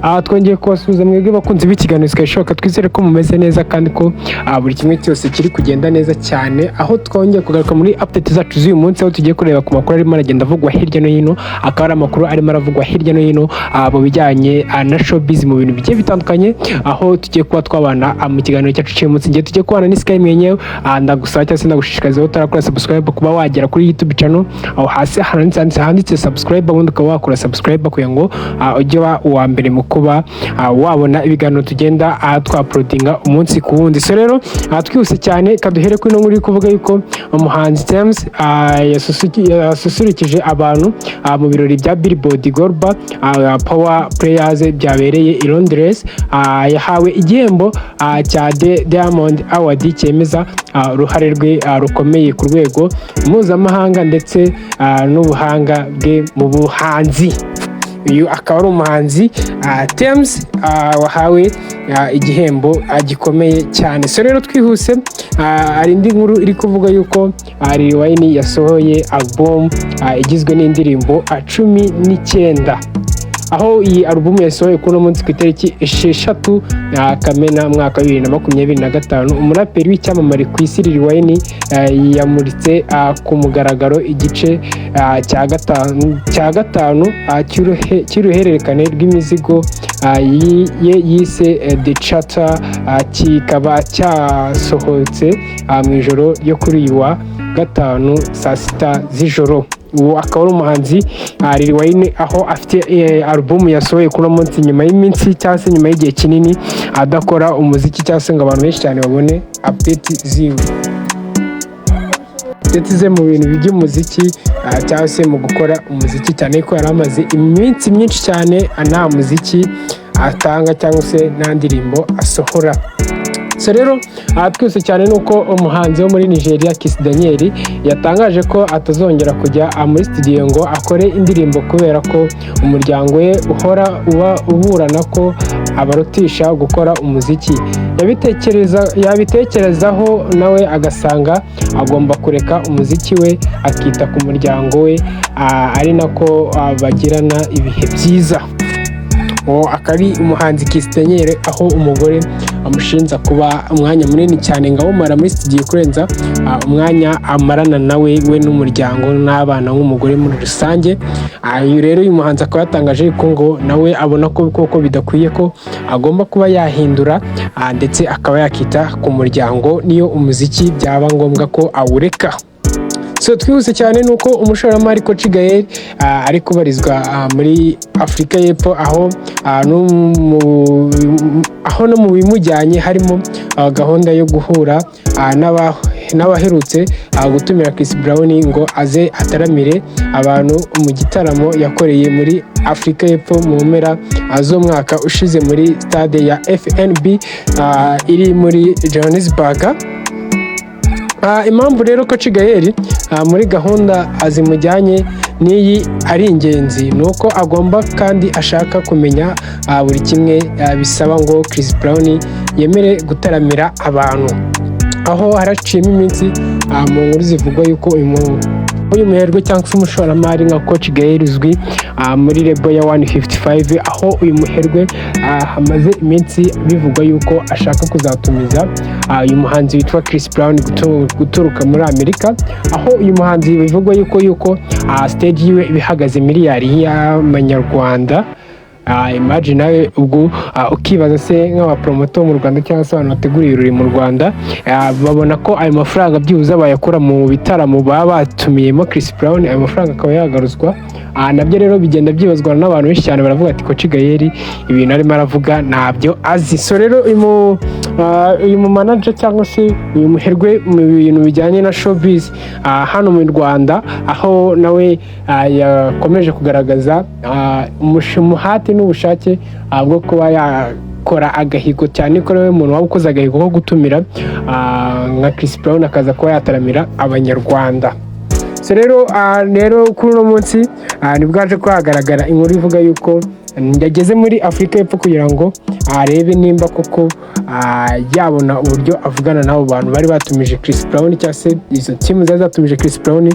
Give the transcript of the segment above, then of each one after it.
Aha twongeye kubasuhuza mwebwe bakunzi b'ikiganiro Sky. Twizere ko mumeze neza kandi ko buri kimwe cyose kiri kugenda neza cyane, aho twongeye kugaruka muri update zacu z'uyu munsi, aho tugiye kureba ku makuru arimo aragenda avugwa hirya no hino. Akaba ari amakuru arimo aravugwa hirya no hino mu bijyanye na showbiz, mu bintu bigiye bitandukanye, aho tugiye kuba twabana mu kiganiro cyacu cy'uyu munsi. Ngiye tugiye kubana ni Sky mwenyewe. Ndagusaba cyangwa se ndagushishikariza, aho utarakora subscribe, kuba wagera kuri YouTube channel, aho hasi handitse subscribe, ubundi ukaba wakora subscribe kugira ngo ujye uba uwa mbere mu kuba wabona ibiganiro tugenda twauploadinga umunsi ku wundi. So rero twihuse cyane, kaduhere kuri ino nkuru iri kuvuga yuko umuhanzi Tems yasusurukije abantu mu birori bya Billboard Global Power Players byabereye i Londres. Yahawe igihembo cya The Diamond Award cyemeza uruhare rwe rukomeye ku rwego mpuzamahanga ndetse n'ubuhanga bwe mu buhanzi. Uyu akaba ari umuhanzi Tems wahawe igihembo gikomeye cyane. So rero twihuse, hari indi nkuru iri kuvuga yuko Lil Wayne yasohoye album igizwe n'indirimbo 19, aho iyi alubumu yasohoye kuri uno munsi ku itariki 6 Kamena mwaka wa 2025. Umuraperi w'icyamamare ku isi Lil Wayne yamuritse ku mugaragaro igice cya gatanu cy'uruhererekane rw'imizigo ye yise The Charter, kikaba cyasohotse mu ijoro ryo kuri uyu wa gatanu saa 6 z'ijoro. Uwo akaba ari umuhanzi Lil Wayne, aho afite alubumu yasohoye kuri uno munsi nyuma y'iminsi cyangwa se nyuma y'igihe kinini adakora umuziki, cyangwa se ngo abantu benshi cyane babone update ziwe, ndetse ze mu bintu by'umuziki cyangwa se mu gukora umuziki, cyane ko yari amaze iminsi myinshi cyane nta muziki atanga cyangwa se nta ndirimbo asohora. So rero aha twese cyane ni uko umuhanzi wo muri Nigeria Kiss Daniel yatangaje ko atazongera kujya muri studio ngo akore indirimbo, kubera ko umuryango we uhora uba uburana ko abarutisha gukora umuziki. Yabitekerezaho nawe agasanga agomba kureka umuziki we akita ku muryango we, ari nako bagirana ibihe byiza. Uwo akaba ari umuhanzi Kiss Daniel, aho umugore amushinja kuba umwanya munini cyane ngo awumara muri studio kurenza umwanya amarana nawe we n'umuryango n'abana nk'umugore muri rusange. Uyu rero, uyu muhanzi akaba yatangaje ko ngo nawe abona ko koko bidakwiye, ko agomba kuba yahindura ndetse akaba yakita ku muryango, niyo umuziki byaba ngombwa ko awureka. So twihuse cyane ni uko umushoramari Coach Gael ari kubarizwa muri Afurika y'Epfo, aho no mu bimujyanye harimo gahunda yo guhura n'abaherutse gutumira Chris Brown ngo aze ataramire abantu mu gitaramo yakoreye muri Afurika y'Epfo mu mpera z'umwaka ushize muri stade ya FNB iri muri Johannesburg. Impamvu rero Coach Gael muri gahunda zimujyanye n'iyi ari ingenzi ni uko agomba kandi ashaka kumenya buri kimwe bisaba ngo Chris Brown yemere gutaramira abantu, aho haraciyemo iminsi mu nkuru zivugwa yuko uyu muherwe cyangwa se umushoramari nka Coach Gael uzwi muri label ya 155, aho uyu muherwe hamaze iminsi bivugwa yuko ashaka kuzatumiza uyu muhanzi witwa Chris Brown guturuka muri Amerika, aho uyu muhanzi bivugwa yuko stage yiwe iba ihagaze miliyari y'amanyarwanda. Imagine nawe ubwo ukibaza se nk'abapromoter mu Rwanda cyangwa se abantu bategura ibirori mu Rwanda, babona ko ayo mafaranga byibuze bayakura mu bitaramo baba batumiyemo Chris Brown, ayo mafaranga akaba yagaruzwa. Nabyo rero bigenda byibazwa n'abantu benshi cyane, baravuga ati Coach Gael ibintu arimo aravuga ntabyo azi. So rero uyu mu manager cyangwa se uyu muherwe mu bintu bijyanye na showbiz hano mu Rwanda, aho nawe yakomeje kugaragaza umuhate n'ubushake bwo kuba yakora agahigo, cyane ko ariwe muntu waba ukoze agahigo ko gutumira nka Chris Brown akaza kuba yataramira Abanyarwanda. So rero kuri uno munsi nibwo haje kuba hagaragara inkuru ivuga yuko yageze muri Afurika y'Epfo kugira ngo arebe nimba koko yabona uburyo avugana n'abo bantu bari batumije Chris Brown, cyangwa se izo team zari zatumije Chris Brown,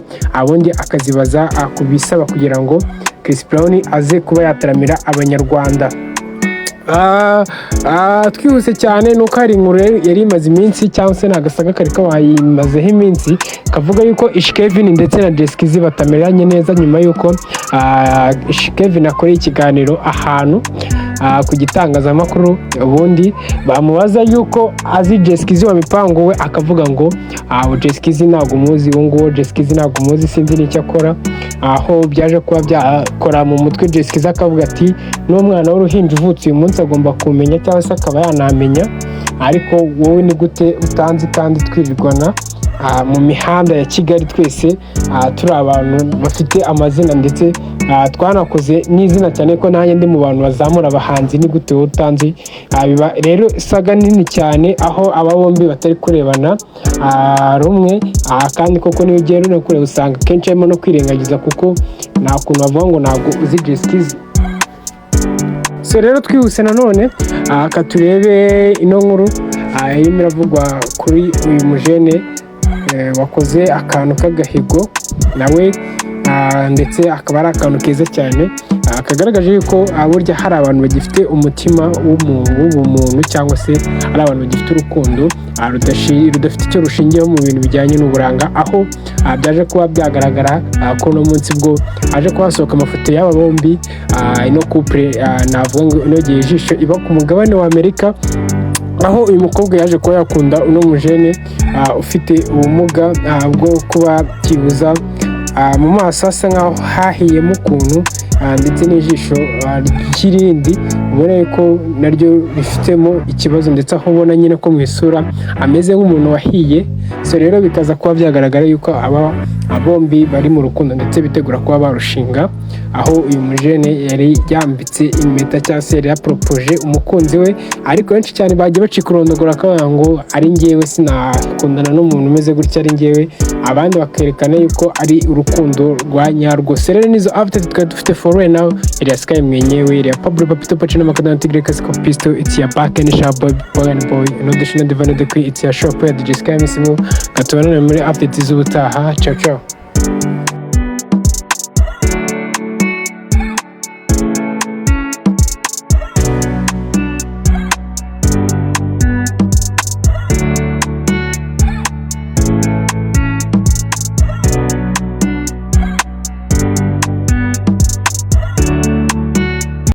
ubundi akazibaza ku bisaba kugira ngo Chris Brown aze kuba yataramira Abanyarwanda. Twihuse cyane, nuko hari inkuru yari imaze iminsi, cyangwa se ni agasaga kari kabayimazeho iminsi, kavuga yuko Ish Kevin ndetse na Jessica Kizi batameranye neza, nyuma yuko Ish Kevin akoreye ikiganiro ahantu ku gitangazamakuru, ubundi bamubaza yuko azi Jessica Kizi wa mipango we, akavuga ngo Jessica Kizi ntabwo muzi, uwo nguwo Jessica Kizi ntabwo muzi, sinzi n'icyo akora. Aho byaje kuba byakora mu mutwe Jessica Kizi, akavuga ati: "N'umwana w'uruhinja uvutse uyu munsi agomba kumenya cyangwa se akaba yanamenya, ariko wowe ni gute utanzi kandi twirirwana mu mihanda ya Kigali twese, turi abantu bafite amazina, ndetse twanakoze n'izina, cyane ko nanjye ndi mu bantu bazamura abahanzi, ni gute wowe utanzi?" Biba rero saga nini cyane, aho aba bombi batari kurebana rumwe. Kandi koko niyo ugiye no kureba usanga kenshi harimo no kwirengagiza, kuko nta kuntu bavuga ngo ntabwo uzi Jessica. So rero twihuse nanone, ka turebe ino nkuru irimo iravugwa kuri uyu mujene wakoze akantu k'agahigo nawe, ndetse akaba ari akantu keza cyane kagaragaje yuko burya hari abantu bagifite umutima w'ubumuntu, cyangwa se ari abantu bagifite urukundo rudafite icyo rushingiyeho mu bintu bijyanye n'uburanga, aho byaje kuba byagaragara ko uno munsi bwo haje kuba hasohoka amafoto y'aba bombi, ino couple navuga ngo inogeye ijisho iba ku mugabane wa Amerika, aho uyu mukobwa yaje kuba yakunda uno mujene ufite ubumuga bwo kuba byibuza mu maso hasa nkaho hahiyemo ukuntu, ndetse n'ijisho ry'irindi ubona ko naryo rifitemo ikibazo, ndetse aho ubona nyine ko mu isura ameze nk'umuntu wahiye. So rero bikaza kuba byagaragara yuko aba bombi bari mu rukundo, ndetse bitegura kuba barushinga, aho uyu mujene yari yambitse impeta cyangwa se yari yaporopoje umukunzi we. Ariko benshi cyane bagiye bacika urondogora, bakavuga ngo ari njyewe sinakundana n'umuntu umeze gutya, ari njyewe, abandi bakerekana yuko ari urukundo rwa nyarwo. So rero nizo update twari dufite for right now. Iriya Sky mwenyewe, iriya Pablo Papito Pacino Makadana Tigre Casco Pisto, it's your back and sharp boy boy and boy no the divine the queen, it's your shop ya DJ Sky Misimu. Katubonane muri update z'ubutaha. Ciao ciao.